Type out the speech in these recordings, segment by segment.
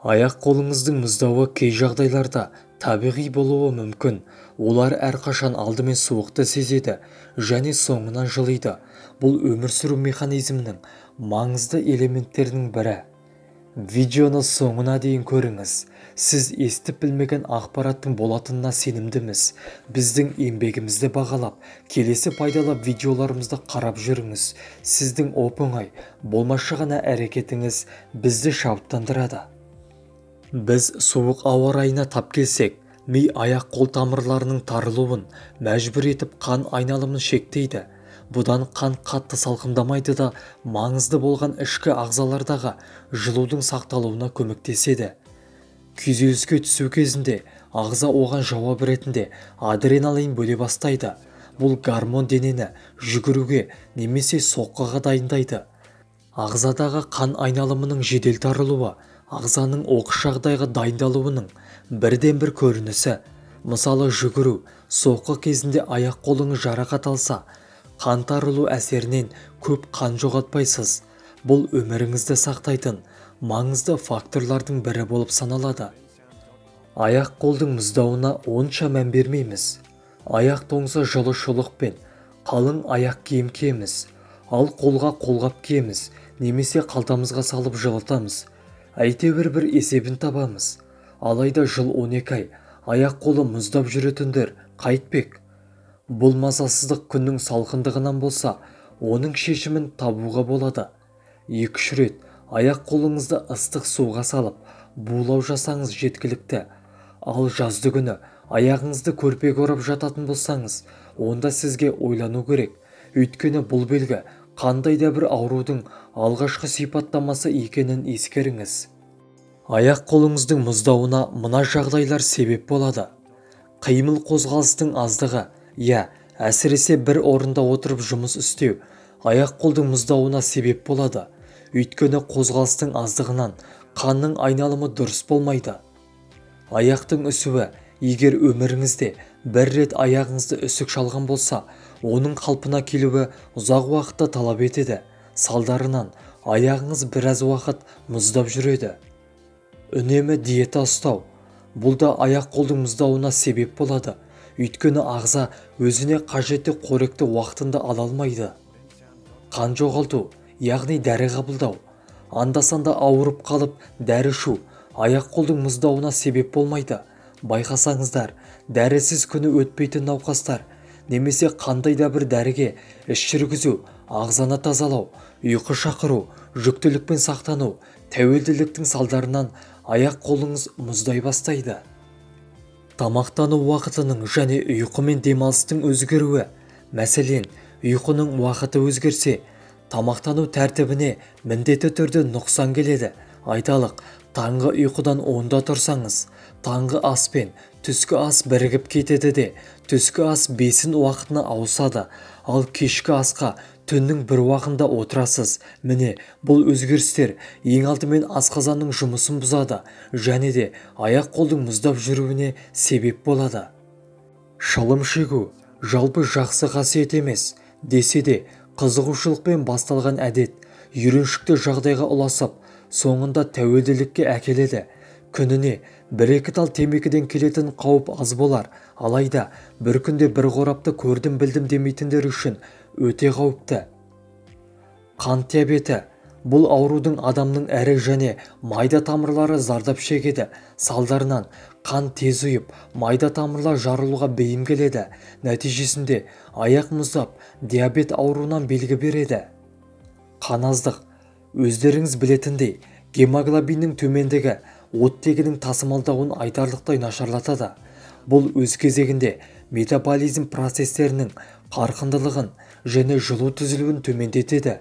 Аяқ қолыңыздың мұздауы кей жағдайларда табиғи болуы мүмкін. Олар әрқашан алдымен суықты сезеді және соңынан жылиды. Бұл өмір сүру механизмінің маңызды элементтерінің бірі. Видеоны соңына дейін көріңіз. Сіз естіп білмеген ақпараттың болатынына сенімдіміз. Біздің еңбегімізді бағалап, келесі пайдалы видеоларымызды қарап жүріңіз. Сіздің оп-оңай, болмашы ғана әрекетіңіз бізді шабыттандырады. Біз суық ауа райына тап келсек, ми аяқ-қол тамырларының тарылуын мәжбүр етіп қан айналымын шектейді. Бұдан қан қатты салқындамайды да маңызды болған ішкі ағзалардағы жылудың сақталуына көмектеседі. Күйзеліске түсу кезінде ағза оған жауап ретінде адреналин бөле бастайды. Бұл гормон денені жүгіруге немесе соққыға дайындайды. Ағзадағы қан айналымының жедел тарылуы ағзаның оқыс жағдайға дайындалуының бірден-бір көрінісі. Мысалы, жүгіру, соққы кезінде аяқ-қолыңыз жарақат алса, қан тарылу әсерінен көп қан жоғалтпайсыз. Бұл өміріңізді сақтайтын маңызды факторлардың бірі болып саналады. Аяқ-қолдың мұздауына онша мән бермейміз. Аяқ тоңса жылы шұлық пен қалың аяқ киім киеміз, ал қолға қолғап киеміз немесе қалтамызға салып жылытамыз. Әйтеуір бір есебін табамыз. Алайда жыл 12 ай аяқ-қолы мұздап жүретіндер қайтпек? Бұл мазасыздық күннің салқындығынан болса, оның шешімін табуға болады. 2-3 рет аяқ-қолыңызды ыстық суға салып, булау жасаңыз жеткілікті. Ал жазды күні аяғыңызды көрпеге орап жататын болсаңыз, онда сізге ойлану керек. Өйткені бұл белгі қандай да бір аурудың алғашқы сипаттамасы екенін ескеріңіз. Аяқ-қолыңыздың мұздауына мына жағдайлар себеп болады. Қимыл қозғалыстың аздығы, иә, әсіресе бір орында отырып жұмыс істеу, аяқ-қолдың мұздауына себеп болады. Өйткені қозғалыстың аздығынан қанның айналымы дұрыс болмайды. Аяқтың үсуі, егер өміріңізде бір рет аяғыңызды үсік шалған болса, оның қалпына келуі ұзақ уақытты талап етеді. Салдарынан аяғыңыз біраз уақыт мұздап жүреді. Үнемі диета ұстау. Бұл да аяқ-қолдың мұздауына себеп болады. Өйткені ағза өзіне қажетті қоректі уақытында ала алмайды. Қан жоғалту, яғни дәрі қабылдау. Анда-санда ауырып қалып дәрі ішу аяқ-қолдың мұздауына себеп болмайды. Байқасаңыздар, дәрісіз күні өтпейтін науқастар немесе қандай да бір дәріге іш жүргізу, ағзаны тазалау, ұйқы шақыру, жүктілікпен сақтану, тәуелділіктің салдарынан аяқ-қолыңыз мұздай бастайды. Тамақтану уақытының және ұйқы мен демалыстың өзгеруі. Мәселен, ұйқының уақыты өзгерсе, тамақтану тәртібіне міндетті түрде нұқсан келеді. Айталық, таңғы ұйқыдан 10-да тұрсаңыз, таңғы ас пен түскі ас бірігіп кетеді де, түскі ас 5-ін уақытына ауысады, ал кешкі асқа түннің бір уақытында отырасыз. Міне, бұл өзгерістер ең алдымен асқазанның жұмысын бұзады және де аяқ-қолдың мұздап жүруіне себеп болады. Шылым шегу жалпы жақсы қасиет емес, десе де қызығушылықпен басталған әдет үйреншікті жағдайға ұласып, соңында тәуелділікке әкеледі. Күніне 1-2 тал темекіден келетін қауіп аз болар, алайда бір күнде бір қорапты көрдім білдім демейтіндер үшін өте қауіпті. Қант диабеті. Бұл аурудың адамның ірі және майда тамырлары зардап шегеді. Салдарынан қан тез ұйып, майда тамырлар жарылуға бейім келеді. Нәтижесінде аяқ мұздап, диабет ауруынан белгі береді. Қан аздық. Өздеріңіз білетіндей, гемоглобиннің төмендігі оттегінің тасымалдауын айтарлықтай нашарлатады. Бұл өз кезегінде метаболизм процестерінің қарқындылығын және жылу түзілуін төмендетеді.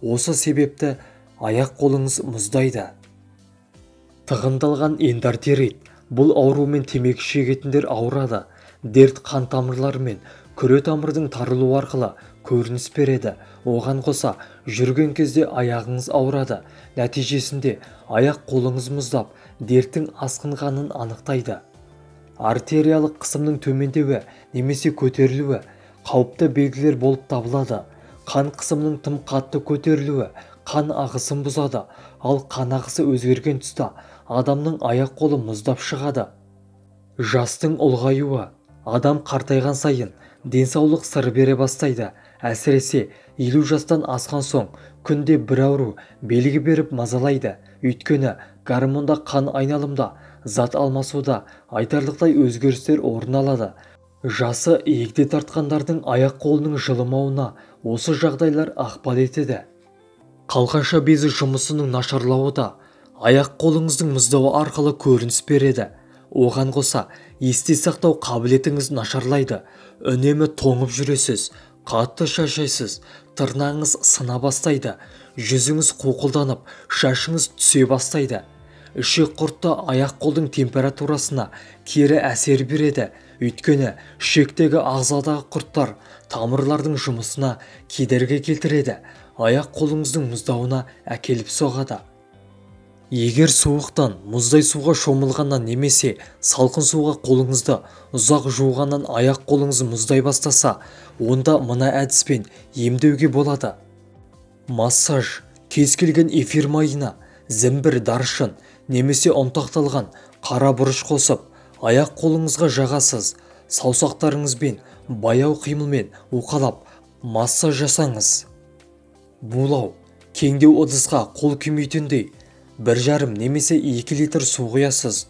Осы себепті аяқ-қолыңыз мұздайды. Тығындалған эндартерит. Бұл аурумен темекі шегетіндер ауырады. Дерт қан тамырлары мен күре тамырдың тарылуы арқылы көрініс береді. Оған қоса жүрген кезде аяғыңыз ауырады. Нәтижесінде аяқ қолыңыз мұздап, дерттің асқынғанын анықтайды. Артериялық қысымның төмендеуі немесе көтерілуі қауіпті белгілер болып табылады. Қан қысымының тым қатты көтерілуі қан ағысын бұзады, ал қан ағысы өзгерген тұста адамның аяқ-қолы мұздап шығады. Жастың ұлғаюы. Адам қартайған сайын денсаулық сыр бере бастайды. Әсіресе 50 жастан асқан соң күнде бір ауру белгі беріп мазалайды. Өйткені гормонда, қан айналымда, зат алмасуда айтарлықтай өзгерістер орын алады. Жасы егде тартқандардың аяқ-қолының жылымауына осы жағдайлар ықпал етеді. Қалқанша безі жұмысының нашарлауы да аяқ-қолыңыздың мұздауы арқылы көрініс береді. Оған қоса есте сақтау қабілетіңіз нашарлайды. Үнемі тоңып жүресіз, қатты шаршайсыз, тырнағыңыз сына бастайды, жүзіңіз қуқылданып, шашыңыз түсе бастайды. Ішек құрты аяқ-қолдың температурасына кері әсер береді. Өйткені ішектегі ағзадағы құрттар тамырлардың жұмысына кедергі келтіреді, аяқ-қолыңыздың мұздауына әкеліп соғады. Егер суықтан, мұздай суға шомылғаннан немесе салқын суға қолыңызды ұзақ жуғаннан аяқ-қолыңыз мұздай бастаса, онда мына әдіспен емдеуге болады. Массаж. Кез келген эфир майына зімбір, даршын немесе ұнтақталған қара бұрыш қосып, аяқ-қолыңызға жағасыз. Саусақтарыңызбен баяу қимылмен уқалап массаж жасаңыз. Булау. Кеңдеу ыдысқа қол күймейтіндей 1,5 немесе 2 литр су құясыз.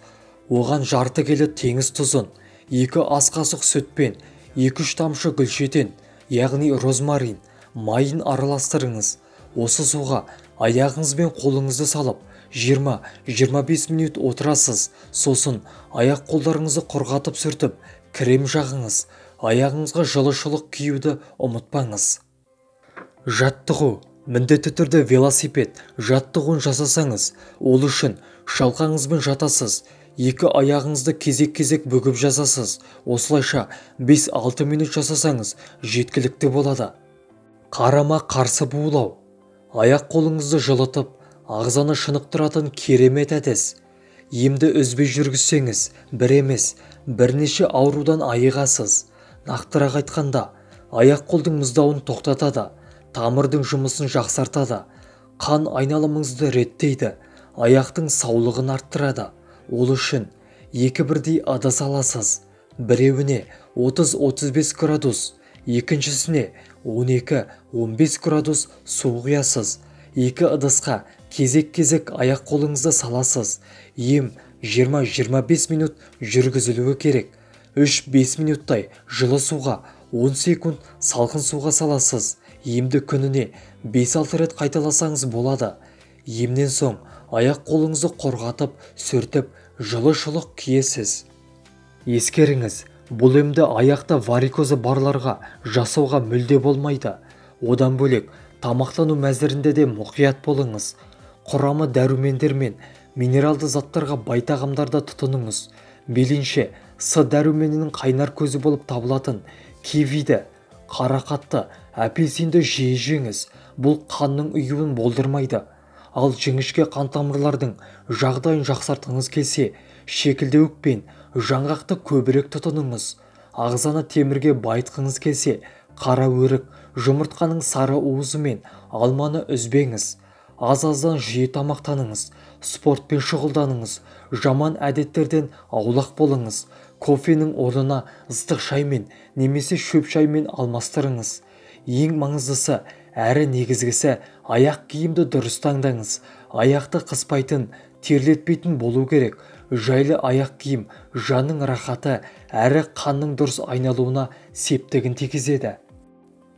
Оған жарты келі теңіз тұзын, 2 ас қасық сүтпен 2-3 тамшы гүлшетен, яғни розмарин майын араластырыңыз. Осы суға аяғыңыз бен қолыңызды салып 20-25 минут отырасыз. Сосын аяқ қолдарыңызды құрғатып сүртіп, крем жағыңыз. Аяғыңызға жылы шұлық киюді ұмытпаңыз. Жаттығу. Міндетті түрде велосипед жаттығуын жасасаңыз, ол үшін шалқаңызбен жатасыз, екі аяғыңызды кезек-кезек бүгіп жасасыз. Осылайша 5-6 минут жасасаңыз жеткілікті болады. Қарама қарсы булау. Аяқ қолыңызды жылытып, ағзаны шынықтыратын керемет әдіс. Емді үзбей жүргізсеңіз, бір емес, бірнеше аурудан айығасыз. Нақтырақ айтқанда, аяқ қолдың мұздауын тоқтатады, тамырдың жұмысын жақсартады, қан айналымыңызды реттейді, аяқтың саулығын арттырады. Ол үшін екі бірдей ыдыс аласыз. Біреуіне 30-35 градус, екіншісіне 12-15 градус су құясыз. Екі ыдысқа кезек-кезек аяқ қолыңызды саласыз. Ем 20-25 минут жүргізілуі керек. 3-5 минуттай жылы суға, 10 секунд салқын суға саласыз. Емді күніне 5-6 рет қайталасаңыз болады. Емнен соң аяқ қолыңызды қорғатып, сүртіп, жылы шұлық киесіз. Ескеріңіз, бұл емді аяқта варикозы барларға жасауға мүлде болмайды. Одан бөлек, тамақтану мәзірінде де мұқият болыңыз. Құрамы дәрумендер мен минералды заттарға бай тағамдарды тұтыныңыз. Мейлінше С дәруменінің қайнар көзі болып табылатын кивиді, қарақатты, апельсинді жиі жеңіз. Бұл қанның ұюын болдырмайды. Ал жіңішке қан тамырлардың жағдайын жақсартқыңыз келсе, шекілдеуік пен жаңғақты көбірек тұтыныңыз. Ағзаны темірге байытқыңыз келсе, қара өрік, жұмыртқаның сары уызы мен алманы үзбеңіз. Аз-аздан жиі тамақтаныңыз, спортпен шұғылданыңыз, жаман әдеттерден аулақ болыңыз. Кофенің орнына ыстық шаймен немесе шөп шаймен алмастырыңыз. Ең маңыздысы, әрі негізгісі, аяқ киімді дұрыс таңдаңыз. Аяқты қыспайтын, терлетпейтін болу керек. Жайлы аяқ киім жанның рахаты, әрі қанның дұрыс айналуына септігін тигізеді.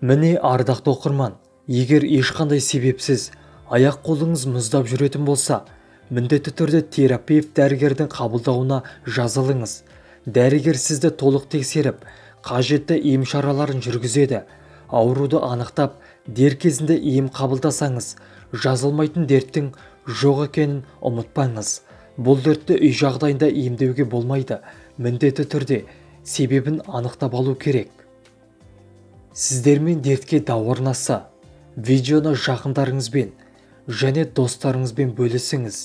Міне, ардақты оқырман, егер ешқандай себепсіз аяқ қолыңыз мұздап жүретін болса, міндетті түрде терапевт дәрігердің қабылдауына жазылыңыз. Дәрігер сізді толық тексеріп, қажетті ем шараларын жүргізеді. Ауруды анықтап, дер кезінде ем қабылдасаңыз, жазылмайтын дерттің жоқ екенін ұмытпаңыз. Бұл дертті үй жағдайында емдеуге болмайды. Міндетті түрде себебін анықтап алу керек. Сіздермен дертке дауа орнаса, видеоны жақындарыңызбен және достарыңызбен бөлісіңіз.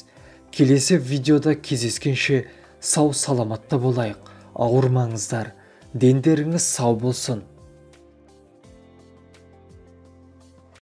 Келесі видеода кездескенше сау саламатта болайық. Ауырмаңыздар, дендеріңіз сау болсын.